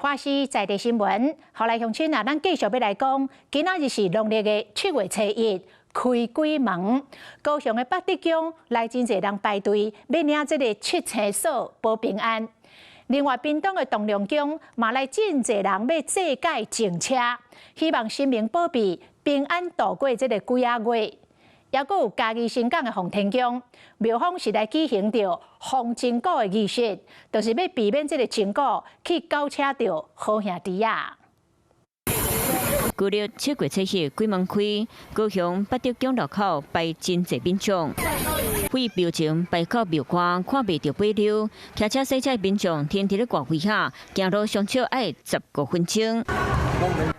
華視在地新聞，予來鄉親啊，咱繼續欲來講，今仔日是農曆的七月初一，開鬼門。高雄的八德宮來真濟人排隊，欲領這个七星鎖保平安。另外，屏東的洞龍宮嘛來真濟人欲祭改淨車，希望神明保庇平安度過這个鬼仔月。抑閣有嘉義新港的奉天宮廟方是來舉行著封鐘鼓的儀式，就是欲避免這个鐘鼓去攪車著好兄弟仔。舊曆七月初一鬼門開，高雄八德宮路口排真濟民眾，為廟前排到廟關，看袂著尾溜，騎車洗車民眾停佇咧外圍下，行路上少愛15分鐘。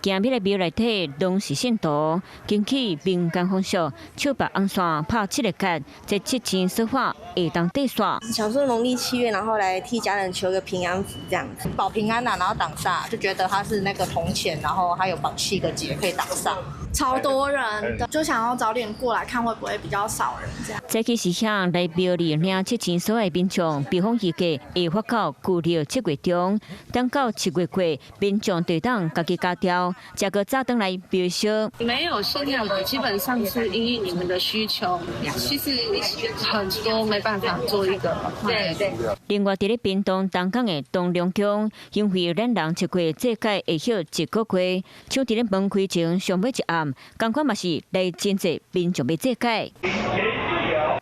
行入來廟內底，攏是信徒。根據民間風俗，手縛紅線拍七個結，這七星鎖法會當綴煞。想說農曆七月，然後來替家人求個平安符，這樣子保平安啊，然後擋煞，就覺得它是那個銅錢，然後它有綁七個結可以擋煞。超多人，就想要早點過來看會不會比較少人這樣。早起時向來廟裡領七星鎖的民眾，廟方預計會發到舊曆七月中，等到七月過，民眾就當家己加調，才閣早轉來廟燒。沒有限量的，基本上是因應你們的需求。其實很多沒辦法做一個。對對。另外，佇咧屏東東港的東龍宮，因為咱人七月祭改會歇一個月，像佇咧門開前上尾一暗，仝款嘛是來真濟民眾欲祭改。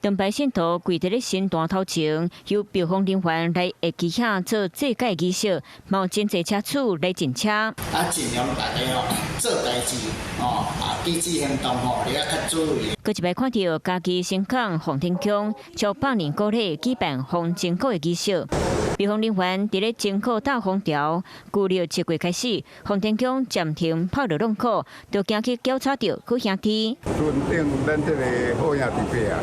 長排信徒跪佇咧神壇頭前，由廟方人員來會旗下做祭改儀式，嘛有真濟車主來進車。啊，盡量大家吼做代誌吼，啊，舉止行動吼，你愛較注意。閣一擺看著嘉義新港奉天宮，超百年古禮舉辦封鐘鼓的儀式。廟方人員佇咧鐘鼓鬥封條，舊曆七月開始，奉天宮暫停拍鑼弄鼓，就驚去攪吵著好兄弟。尊敬咱這個好兄弟伯啊，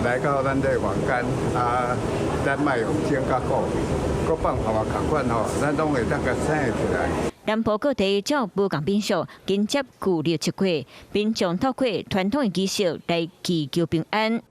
來到咱這個凡間啊，咱莫用鐘佮鼓，閣放炮嘛仝款吼，咱攏會當共醒起來。南部各地照無仝民俗，緊接舊曆七月，民眾透過傳統的儀式來祈求平安。